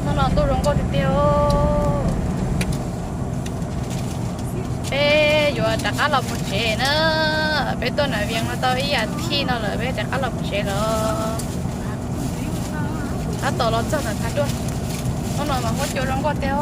Hnub no ntuj zoo nkauj tiag tiag. Peb yuav rov qab los mus tsev na. Peb tuaj Nam Vias no tau ib as thiv no lawm, peb rov qab los mus tsev lawm. Tab tom los txog ntawm Thav Duaj. Hnub no mas huab cua zoo nkauj tiag.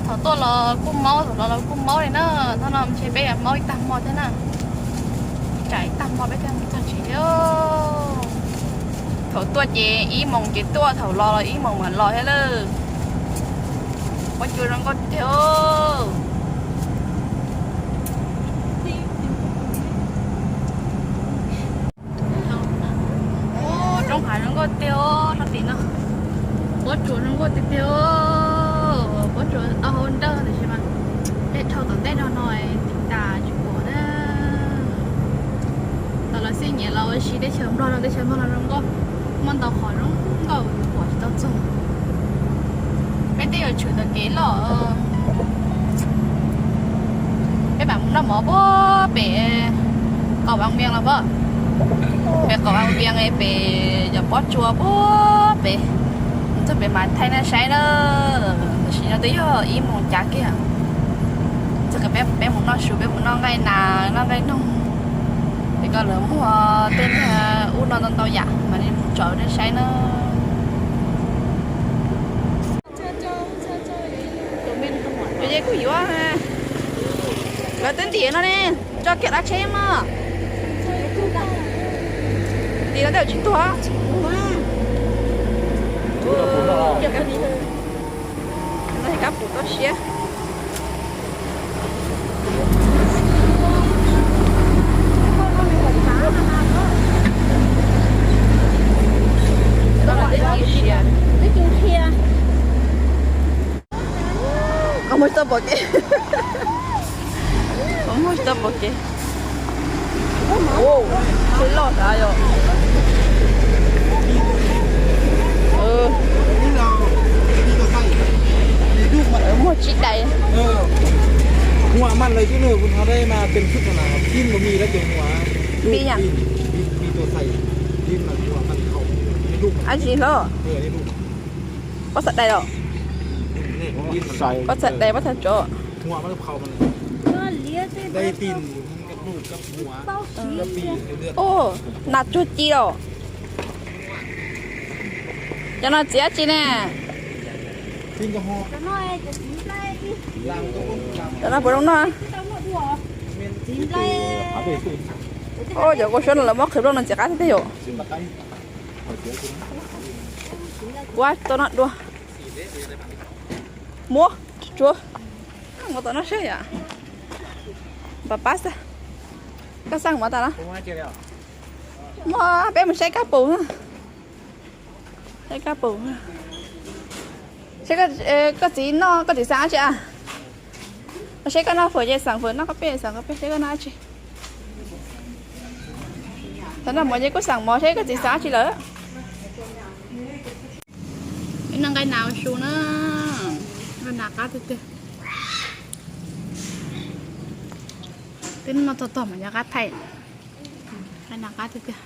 Thaum tuaj los kuj maub, thaum los los kuj maub li na. Hnub no ntshe peb yuav maub ib tag hmo thiab na. Tsam ib tag hmo peb thiaj mus txog tsev thiab. Thaum tuaj ces ib moos ces tuaj, thaum los los ib moos mam los thiab lawm. Huab cua zoo nkauj tiag. Roob hav zoo nkauj tiag os, sab tim no. Pob tsuas zoo nkauj tiag tiag. Pob tsuas tau hau nrawj tiam sis mas tej dhau tom ntej no no tiv tas tsis pom na. Tau los xij nyiam los ua si teb chaws Nplog no, teb chaws Nplog no zoo nkauj, muaj ntau qhov zoo nkauj pom tsis tau txog. Peb twb yuav tshwm tau kev loj. Peb mam mus noj mov puag pem Qaum Vam Vias los pom. Pem Qaum Vam Vias pem cov pob tsuas puag pem. Txog pem mas thaij nej saib na. Tam sim no twb yog ib moos cav kiag. Txog pem peb mus noj su, peb mus noj nqaij nas noj nqaij noog. Es koj lawv muag tej niag ub no ntau ntau yam mas li mus tsom nej saib na. Kuv yeej kuj yuav. Lawv twb ntim no ne, tso kiag dab tsheb mog. Ntim no tej zaum tsis tuag. No kab pum toj siab. Qhov muag tsis tau pom kev. Qhov muag tsis tau pom kev. Ua, loj tas yom. Muag tsib dais. Ua mas lawv cov nws kuv no đây mà cần chút là phim của mình đã kiểu ua. Phim nhỉ? Phim, phim, phim tôi xài. Phim là ua văn khẩu. Cái đúc mà. Ai gì hlo? Ờ, cái đúc. Pob txha dais los? Pob txha dais, pob txha tsov. Ua văn khẩu mà. Đây tìm những cái đúc, cái ua. Ua, nas tsuag ci los. Cov no txiv dab tsi ne? Cov no puas zoo noj? Ua, cov kua suab no lawv muab qhwv nplooj no ntxim qab tiag tiag yom. Ua, tau noj dua. Muab tsuag, muab tau noj seb yom. Npam pab xwb. Koj xaj mov tas los? Muab peb mus saib kab pum. Saib kab pum. Seb koj txiv noj, koj txiv xav dab tsi a? Seb koj noj fawm ces xav fawm, noj koj peb xav koj peb, seb koj noj dab tsi. Thaum noj mov ces kuj xav mov, seb koj txiv xav dab tsi lawm. Noj nqaij nas ua su na, nqaij nas qab tiag tiag. Twb noj tog tog mas nyob qab thaij, nqaij nas qab tiag tiag.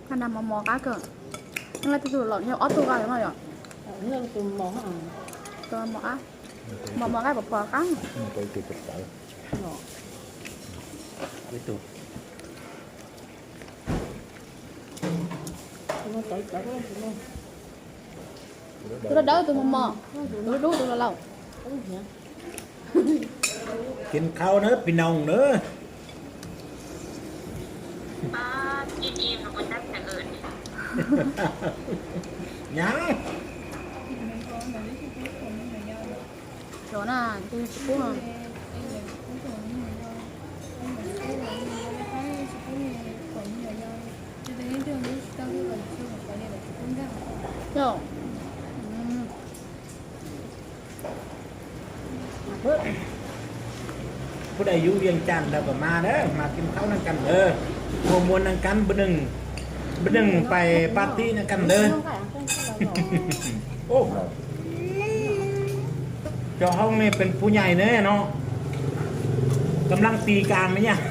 Qab nas mos mos qab kawg. Nyob lawv tej tug laus nyob ob tug qab no yom. Tus mos qab, mos mos qab pom pom qab. Tus dawb dawb tus mos mos, tus dub tus laus laus. Kin khau na pis noog na. Nyab. Cov na, tsis pub. Phút đài Dũng Viêng Chăn đâu có mà đó, mà Kim Khâu năng cắn, ờ, mua mua năng cắn bữa nừng. Peb neeg pais pab tib na kaj ntawd. Cov hoob ne pes pub nyais ne no, kab laj tis kas me nyaj.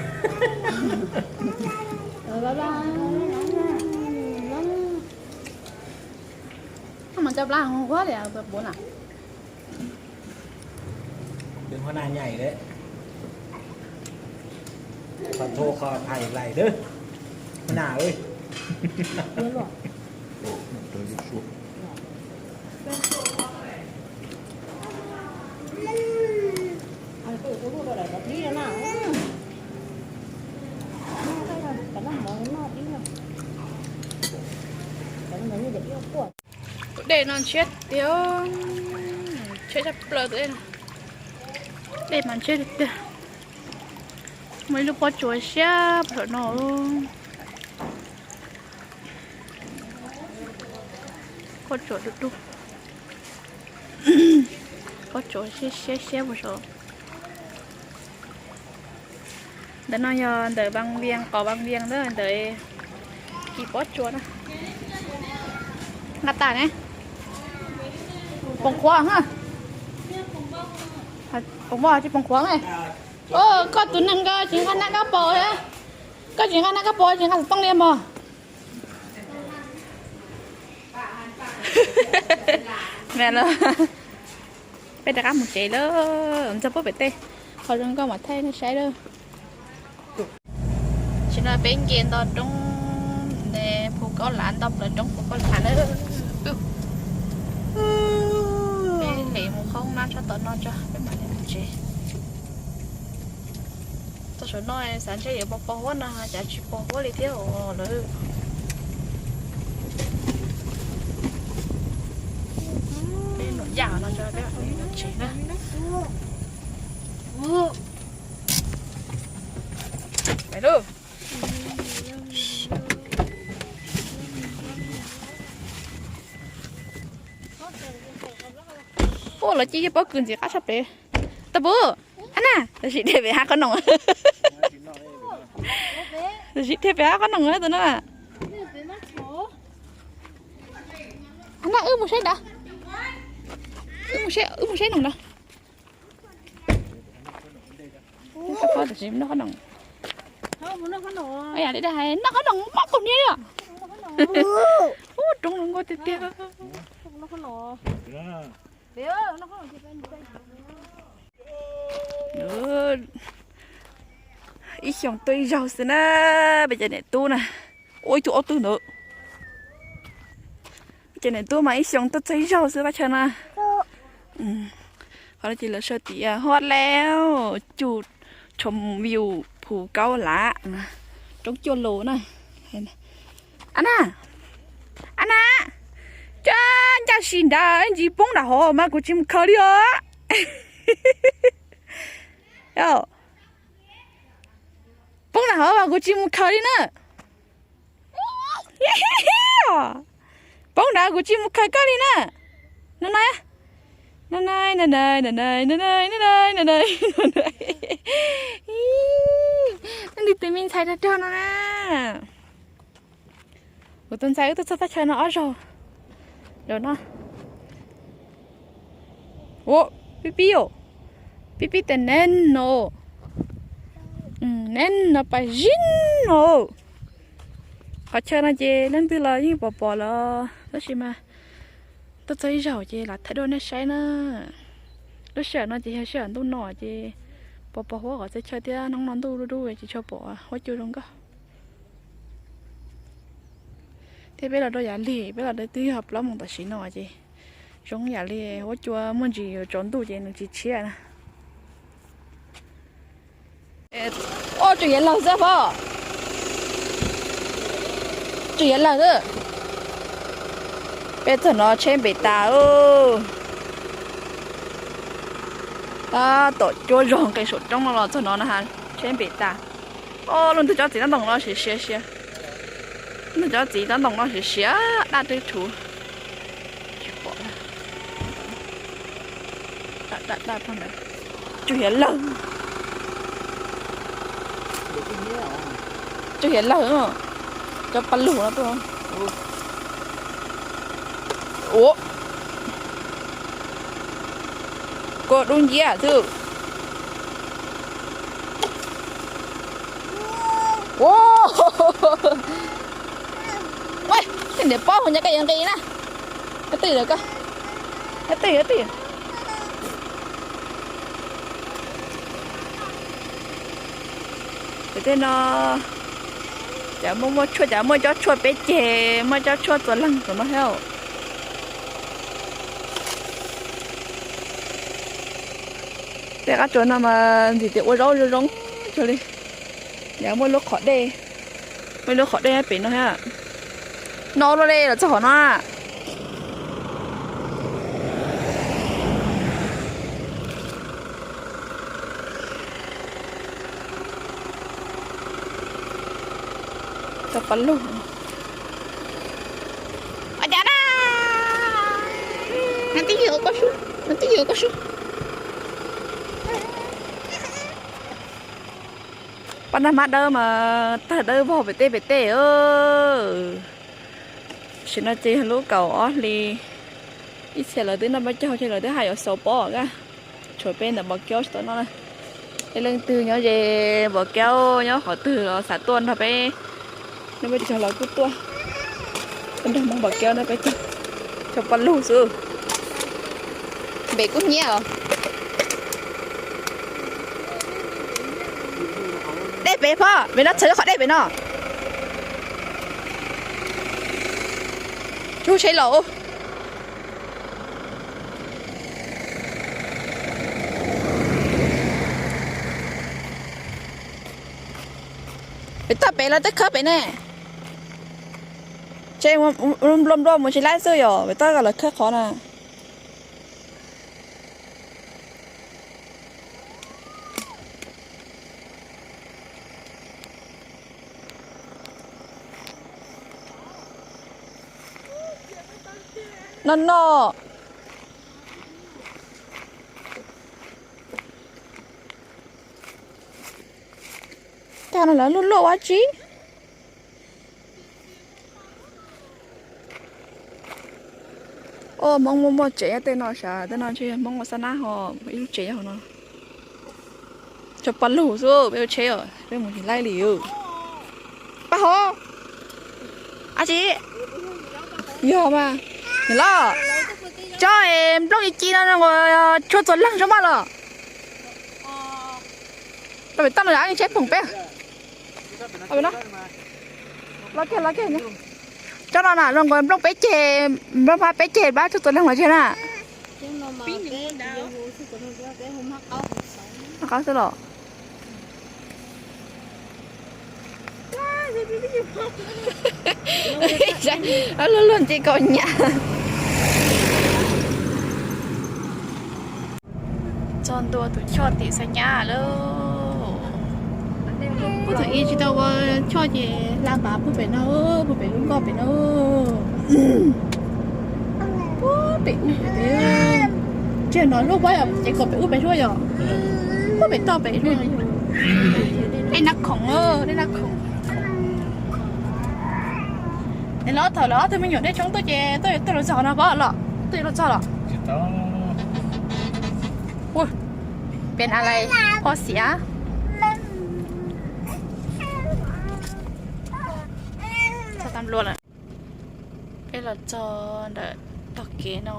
Qhov na nyais lawm, qhov tho qhov thais lais lawm, qhov na. Tus dej no ntshiab tiag, ntshiab tshaj plaws tus dej no. Dej mas ntshiab tiag tiag. Muaj ib lub pob tsuas siab puag saum no. Pob tsuas dub dub. Pob tsuas siab siab siab puag saum. Ntawm no yog ntawm Vaj Vias, qhov Vaj Vias ntawd, ntawm kis pob tsuas na. Nqa tas ne. Poos qhuav, poos voj tsis poos qhuav ne. Koj tus neeg koj tsis nqa nab kab paus, koj tsis nqa nab kab paus tsis nqa xov tooj li mog. Peb rov qab mus tsev lawm, ntxog puag pem tej, qhov zoo nkauj mam thaij nej saib lawm. Tam sim no peb nce nto roob Phu Kaub Lav, nto plaws roob Phu Kaub Lav lawm. Peb hle mus hoob nab tshaj tom no tso peb mam li mus tsev. Txog saum no xav ntshe yuav pos pos huab no cas tsis pos huab li thiab os lawm. Peb num yaj no tso peb mam li mus tsev na. Pais lauj. Ua los cia ib pob kws ntxim qab tshaj pem. Tab pub, a na, tam sim dhia pem hab qhob noom. Tam sim dhia pem hab qhob noom tus no. A na, wb mus saib ntawd. Wb mus saib noom ntawd. Tam sim noj qhob noom. Yam li dag hais noj qhob noom mob kaus hniav li os. Ub, roob zoo nkauj tiag tiag. Ib xyoos tuaj ib zaug xwb na, peb cov niam tub na. Ua ib tug ob tug ntawd. Ces niam tub mas ib xyoos tuaj txog ib zaug xwb pab chaw na. Qhov no ces lawv sau tias Huab Lev Cuj Chom View Phu Kaub Lav, roob cuaj lus na. A na, a na, cov ncaj si nrad ntsis poob nram hov mas kuv tsis mus khaws li os. Poob nram hov mas kuv tsis mus khaws li na. Poob nrad kuv tsis mus khaws koj li na. No na, no na, no na, no na, no na, no na, no na. Leej twg tus me ntxhais rog rog no na. Kuv tus ntxhais wb tuaj txog thaj chaw no ob zaug. Lawm no. Ua, pib pib os. Pib pib tes neb no. Neb no pas zib no. Qhov chaw no ces leej twg los yeej pom pom los tab sis mas tuaj txog ib zaug ces lam thaij rau nej saib na. Lub sij hawm no ces yog sij hawm ntuj no ces pos pos huab qhov txhia chaw thiab hnub no ntuj dub dub ces tsis tshua pom huab cua zoo nkauj. Thiab peb los rau yav lig, peb los rau twb yog plaub moos tam sim no ces zoo yam li huab cua muaj ntsis yuav tsaus ntuj ces nws tsis tshiab na. Ua tsuas yav laug xwb pom. Tsuas yav laug xwb. Peb txog no tsheb npem tas. Tab tom cuab zog nqis saum roob no los txog no na ha, tsheb npem tas. Ob, lub ntug cov txiv tab ntoos no siav siav siav. Lub ntug cov txiv tab ntoos no siav siav daj twb rhuv. Tsis pom. Daj daj daj pog ntawd. Tsuas yav laug. Tsuas yav laug. Cov pa lug no tuaj. Ua, kua dub nciab xwb. Ua, tej niam pob hu nyab koj yuav nqis na. Koj twj ywm, koj twj ywm, twj ywm. Pem tej no cas muaj muaj tshuaj, cas muaj cov tshuaj peb ceg, muaj cov tshuaj txuas leeg tom no thiab. Tej qab tsuas no mas ntxim tias ua zaub zoo zoo kawg li. Yog muaj lub qhov dej, muaj lub qhov dej pem no thiab. No luaj li los txog qhov no. Cov pa lug. Ua cas na? Nab twb yog koj sub, nab twb yog koj sub. Paj nag hmab dawb mas tawg dawb vog pem tej pem tej. Tam sim no ces yog lub kaum ob hli, ib txhia lawv twb noj peb caug ces lawv twb haj yuav xaus pob ka. Tshuav peb ntawm Npam Kiaub tsis tau noj na. Leej twg nyob ze Npam Kiaub nyob qhov twg los xav tuaj nrog peb noj peb caug los kuj tuaj, tuaj nrog Hmoob Npam Kiaub noj peb caug. Cov pa lug xwb. Npem kub hnyiab os. Dej pem phoj, pem no txhawv qhov dej pem no. Tsuj tsheb los. Pem toj pem los twb khawb pem ne. Tsheb nplua nplua mus tsis laib xwb yom, pem toj lawv khawb qhov na. No no. Cas no lawv luaj luaj ua tsi? Hmoob muaj muaj tsev nyob tej no sav, tej no ntshe Hmoob ua xab nab ho ib lub tsev nyob hauv no. Cov pa lug xwb, peb ua tsheb os, peb mus tsis laib li. Paj hov, ab tsi, yog mas, niam loj, tsob nplooj ci ci no tshuaj txuas leeg zoo maj los. Tau pem toj no, tsheb phoom peb. Los kiag, los kiag. Tsob no na zoo nkaus nplooj peb ceg, nplooj hmab peb ceg, nplooj tshuaj txuas leeg los tiag na. Qab xwb los. Luag luag nce kaus nyab. Txog ntua tus choj tim Xas Nyab lawm. Puag thaum ub tsis tau ua choj ces hla npav puag pem no, puag pem lub nkoj pem no. Puag pem ub pem, tsis no lub pob ces kom pem ub pem suab yom. Puag pem toj pem suab. Dej nab khoom, dej nab khoom. Los thaum lawv ob tug me nyuam dej tshoob tuaj ces tuaj los txog no pob los, tuaj los txog los. Ua, peb a lais poj xiav. Peb los txog ntawm tog kev no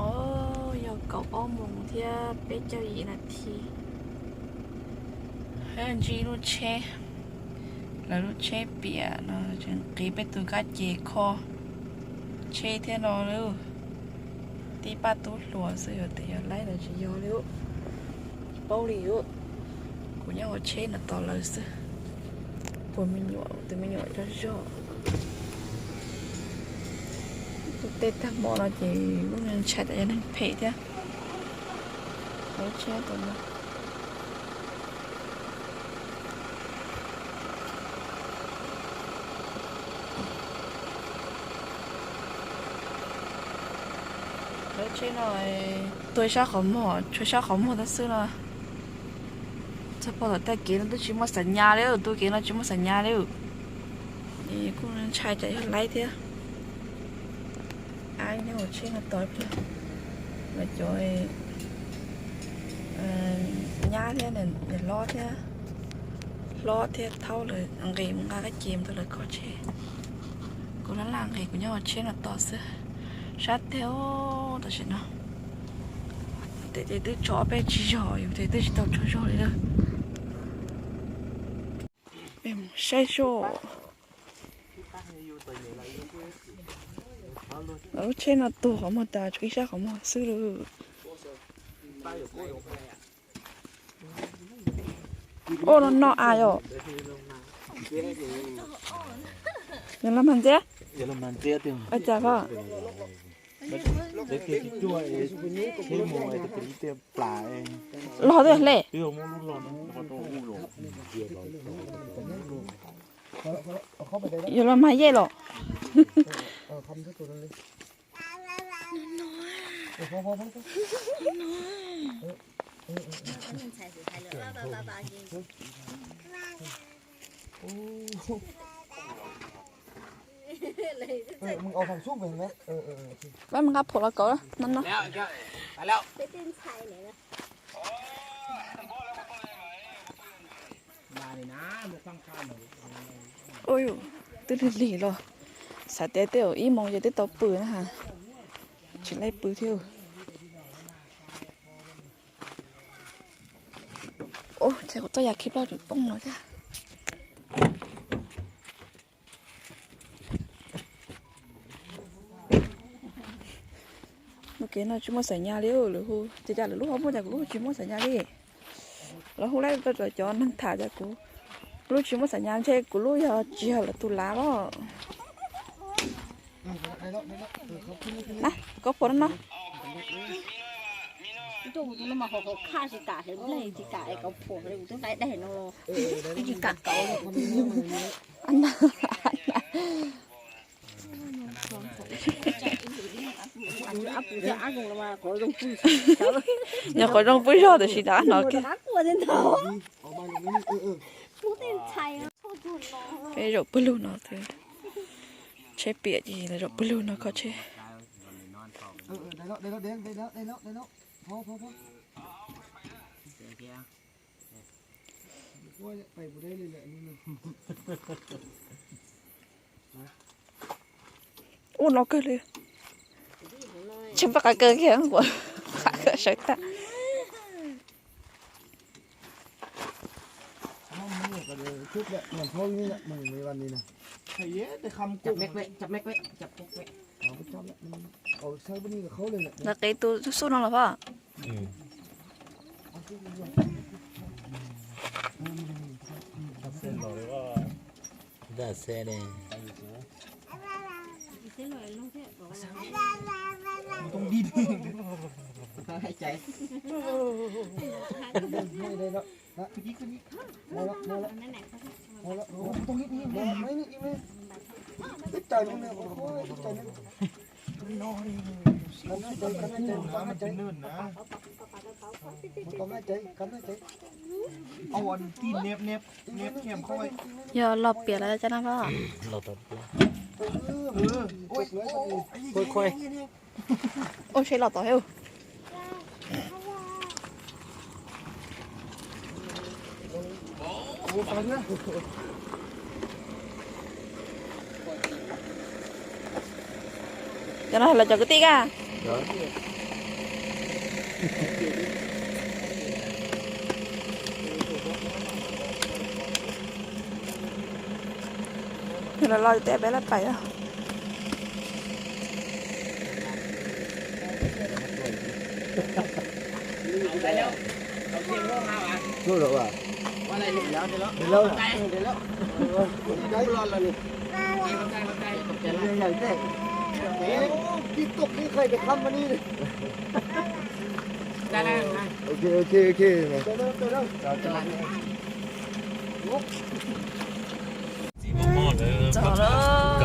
yog kaum ob moos thiab peb caug yim nas this. Ntsib lub tsheb, lawv lub tsheb piam no tseem nqis peb tus kab ces kho tsheb thiab no. Tib pab tub hluas xwb, yog tias yog laib los tsis yog li, tsis paub li. Kuv nyob hauv tsheb no tos lawv xwb. Puag me nyuam, tus me nyuam zog zog. Tus tej tag hmo no ces lub neej ntshai tas yog neeg phem thiab. Lawv tsheb tus no. Lawv tsheb no tuag sab qhov muag, tshuav sab qhov muag tag xwb no. Txog puag tom tag kev no twb tsis muaj xam nyas li, tus kev no tsis muaj xam nyas li. Kuj ntshai tsam yog laib thiab. Ab, nyob hauv tsheb no tos ib pliag. Lawv cov nyab thiab niam hlob thiab, hlob thiab thaub lawv nqis mus nqa kab ces mus rau lawv kob tsheb. Kuv laj laj nqis kuv nyob hauv tsheb no tos xwb. Sab tiag tam sim no. Tes ces twb tso ob peb tsis zog, yus tes twb tsis tau tsaug zog li lawm. Saib seb. Lub tsheb no tuag qhov muag tas, tsuas ib sab qhov muag xwb lawm. Ua no no as yom. Yog los mag ntxiab. Ua cas pom. Los twb hle. Yog los mag yej los. Pab mus nqa phuam los kauv no no. Ua, twb lig lig los, xav tias tej zaum ib moos ces twb tau pw na has, tsis laib pw thiab. Ua, ces kuv txoj yam khib ploj tseem poob no thiab. Ua ke no tsis muaj xaim nyas li, lawv hu ces cas lawv lub ho muaj cas kuv lub tsis muaj xaim nyas li. Lawv hu lawv cov neeg tham tias kuv lub tsis muaj xaim nyas, ntshe kuv lub yog tsis yog lawv tus lav los. Na, koj pom no. Nyuam qhuav zoo pw zog tiam sis dab no kiag. Peb zaum pawg lug no, tsheb piam ces zaum pawg lug no kho tsheb. Ua no kawg li. Tsis pab qav kaw kiag, qav kaw sawv tag. Lawv qev tus xub no los pom. Yog los piam los cas no los. Ua, seb los tod thiab. Cov no lawv cov kwv tij ka. Los los tej peb laj pais os. Txog lawm,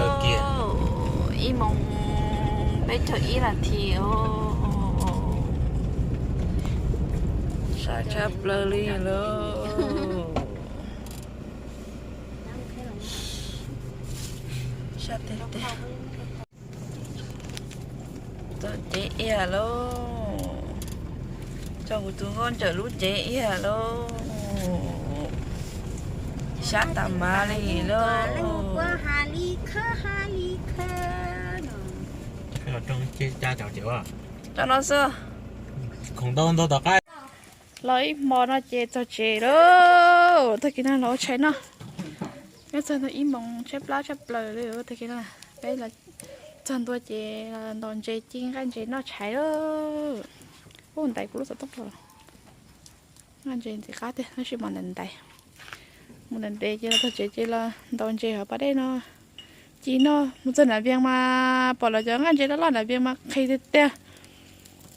ib moos peb caug ib nas this os. Sab tshaj plaws li lawm. Txog tsev iab lauj. Txog kuv tus nkauj ntsawm lub tsev iab lauj. Sab tas mas li lauj. Cov no xwb. Khoom ntau ntau tom qab. Los ib hmo no ces txog tsev lauj. Tag kis no los ua tshais noj. Nyob txog ntua ib moos tshaib plab tshaj plaws li tag kis no. Peb txog ntua ces ntaus ntses ci nqaij ntses noj tshais lauj. Ub, ntais kuv lub xov tooj los. Nqaij ntses ntxim qab tiag, tab sis mas ntais ntais. Mus ntais ntes ces los txog tsev ces los ntaus ntses hauv pas dej no ci noj. Mus txog nram Vias mas pom lawv cov nqaij ntses loj loj nram Vias mas qhis tiag tiag.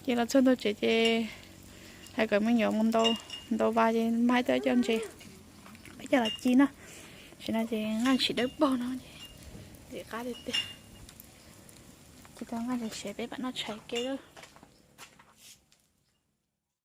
Ces los txog ntua tsev ces hais kom me nyuam mus ntaus, ntaus vas ces mas hais tias cov ntses peb coj los ci noj. Tam sim no ces nqaij tshis dawb paug no ces ntxim qab tiag tiag. Ces tau nqaij ntses siav peb mam noj tshais ke lauj.